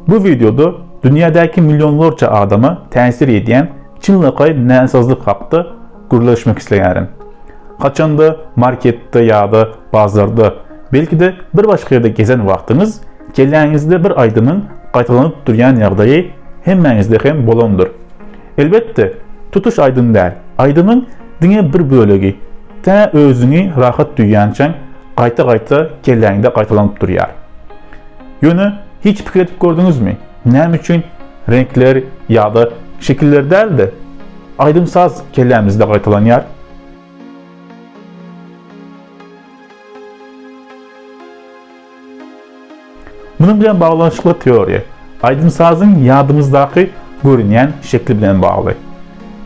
Bu wideoda dünýädäki millionlarça adama täsir edýän çynlakaý näsazlyk hakda gürleşmek isleýärin. Haçanda marketde ýa-da bazarda, belki-de bir başga ýerde gezen wagtyňyz kelläňizde bir aýdymyň gaýtalanyp durýan ýagdaýy hemmäňizde hem bolandyr. Elbetde, tutuş aýdym däl, aýdymyň diňe bir bölegi tä özüňi rahat duýýançaň gaýta-gaýta kelläňde gaýtalanyp durýar. Ýöne hiç pikir edip gördüňizmi, näme üçin reňkler ýa-da şekiller däl-de, aýdym-saz kellämizde gaýtalanýar? Munuň bilen baglanyşykly teoriýa, aýdym-sazyň ýadymyzdaky görünýän şekli bilen bagly.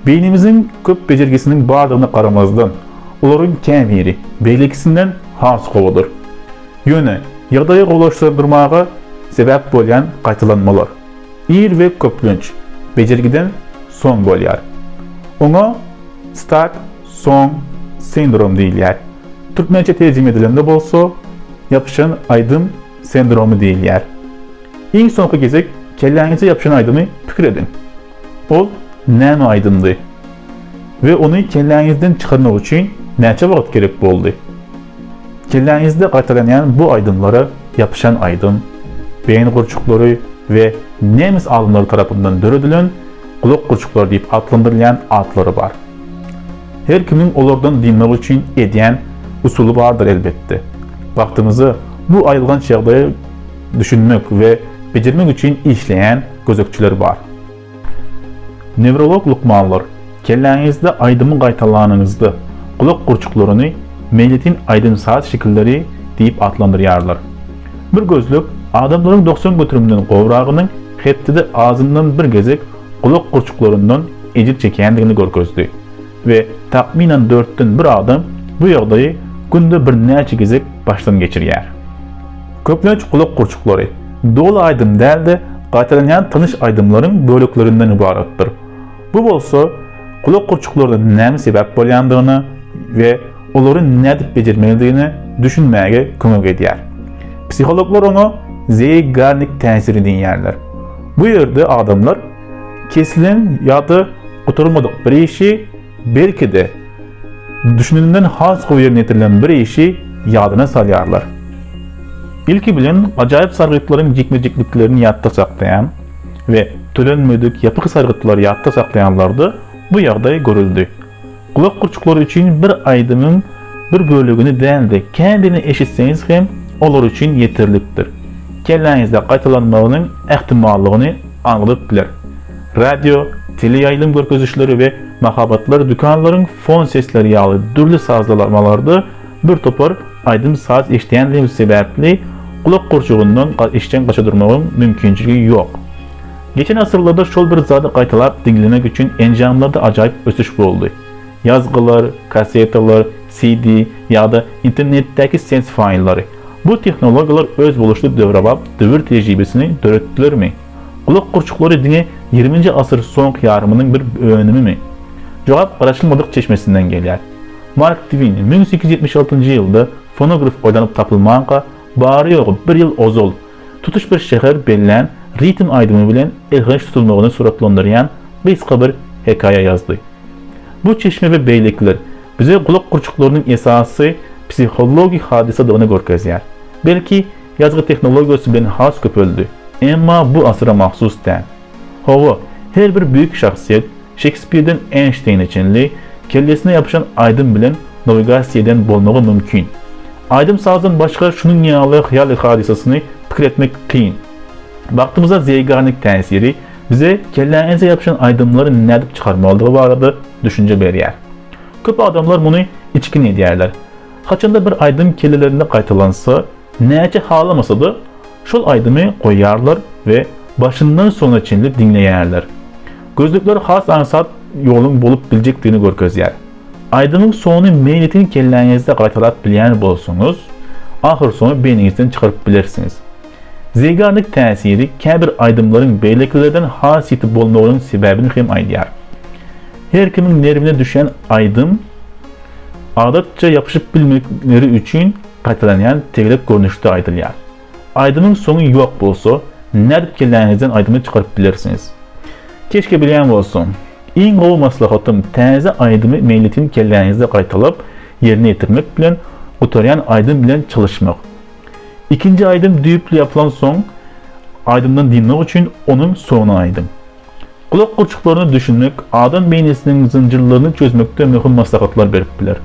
Beýnimiziň köp bejergisiniň bardygyna garamazdan, olaryň käbiri beýlekisinden has gowudyr. Ýöne ýagdaýy gowulaşdyrmaga sebäp bolýan gaýtalanmalar ir we köplenç bejergiden soň bolýar. Oňa stuck song syndrome diýilýär. Türkmençe terjime edilende bolsa, ýapyşan aýdym sendromy diýilýär. Iň soňky gezek kelläňize ýapyşan aýdymy pikir ediň. Ol näme aýdymdy? We ony kelläňizden çykarmak üçin näçe wagt gerek boldy? Kelläňizde gaýtalanýan bu aýdymlara ýapyşan aýdym, beýni gurçuklary we nemes alymlary tarapyndan döredilen gulak gurçuklary diýip atlandyrylýan atlary bar. Her kimiň olardan dynmak üçin edýän usuly bardyr elbetde. Bagtymyza bu aýylganç ýagdaýa düşünmek we bejermek üçin işleýän gözegçiler bar. Newrolog lukmanlar kelläňizde aýdymy gaýtalanyňyzda gulak gurçuklaryny meýletin aýdym-saz şekilleri diýip atlandyrýarlar. Bir gözleg adamlaryň 90 göterimden gowragynyň hepdede azyndan bir gezek gulak gurçuklaryndan ejir çekýändigini görkezdi we takmynan dörtden bir adam bu ýagdaýy günde birnäçe gezek başdan geçirýär. Köplenç gulak gurçuklary doly aýdym däl-de, gaýtalanýan tanyş aýdymlaryň böleklerinden ybaratdyr. Bu bolsa gulak gurçuklaryna näme sebäp bolýandygyna we olary nädip bejermelidigine düşünmäge kömek edýär. Psihologlar oňa Zeigarnik täsiri diýýärler. Bu ýerde adamlar kesilen ýa-da gutarylmadyk bir işi, belki-de, düşüneninden has gowy ýerine ýetirilen bir işi ýadyna salýarlar. Ilki bilen ajaýyp sargytlaryň jikme-jikliklerini ýatda saklaýan we tölenmedik ýapyk sargytlary ýatda saklaýanlarda bu ýagdaý görüldi. Gulak gurçuklary üçin bir aýdymyň bir bölegini däl-de, käbirini eşitseňiz hem olar üçin ýeterlikdir. Kelläňizde gaýtalanmagynyň ähtimallygyny aňladyp biler. Radio, teleýaýlym görkezişleri we mahabatlar dükanlaryň fon sesleri ýaly dürli sazlamalarda bir topar aýdym-saz eşidýändigimiz sebäpli gulak gurçugyndan işjeň gaça durmagyň mümkinçiligi ýok. Geçen asyrlarda şol bir zady gaýtalap diňlemek üçin enjamlarda ajaýyp ösüş boldy. Ýazgylar, kassetalar, CD ýa-da internetdäki ses faýllary. Bu tehnologiýalar özboluşly döwrebap döwür tejribesini döretdilermi? Gulak gurçuklary diňe ýigriminji asyr soňky ýarymynyň bir önümimi? Jogap garaşylmadyk çeşmesinden gelýär. Mark Twin 1876-njy ýylda fonograf oýlanyp tapylmanka, bary-ýogy bir ýyl ozal, tutuş bir şäher bellän ritm aýdymy bilen elhenç tutulmagyny suratlandyrýan gysga bir hekaýa ýazdy. Bu çeşme we beýlekiler bize gulak gurçuklarynyň esasy psihologik hadysadygyny görkezýär. Belki, ýazgy tehnologiýasy bilen has köpeldi, emma bu asyra mahsus däl. Hawa, her bir beýik şahsyýet, Şekspirden Eýnşteýne çenli, kellesine ýapyşan aýdym bilen nawigasiýa eden bolmagy mümkin. Aýdym-sazdan başga şunuň ýaly hyýal hadysasyny pikir etmek kyn. Bagtymyza Zeigarnik täsiri bize kelläňize ýapyşan aýdymlary nädip çykarmalydygy barada düşünje berýär. Köp adamlar muny içgin edýärler. Haçanda bir aýdym kellelerinde gaýtalansa, näçe halamasa-da, şol aýdymy goýýarlar we başyndan soňuna çenli diňleýärler. Gözlükler has aňsat ýoluň bolup biljekdigini görkezýär. Aýdymyň soňuny meýletin kelläňizde gaýtalap bilýän bolsaňyz, ahyrsoňy beýniňizden çykaryp bilersiňiz. Zeigarnik täsiri käbir aýdymlaryň beýlekilerden has ýiti bolmagynyň sebäbini hem aýdýar. Her kimiň nerwine düşýän aýdym adatça ýapyşyp bilmekleri üçin gaýtalanýan tegelek görnüşde aýdylýar. Aýdymyň soňy ýok bolsa, Nädip kelläňizden aýdymy çykaryp bilersiňiz? Keşke bilýän bolsam. Iň gowy maslahatym, täze aýdymy meýletin kelläňizde gaýtalap, ýerine ýetirmek bilen, gutarýan aýdym bilen çalyşmak. Ikinji aýdym düýpli ýapylansoň, aýdymdan dynmak üçin onuň soňuny aýdyň. Gulak gurçuklaryna düşünmek adam beýnisiniň zynjyrlaryny çözmekde möhüm maslahatlar berip biler.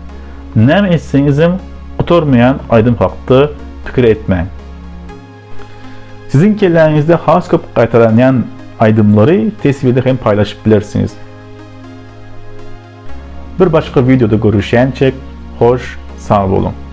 Näme etseňizem, gutarmaýan aýdym hakda pikir etmäň. Siziň kelläňizde has köp gaýtalanýan aýdymlary teswirde hem paýlaşyp bilersiňiz. Bir başga wideoda görüşýänçek, hoş sag boluň!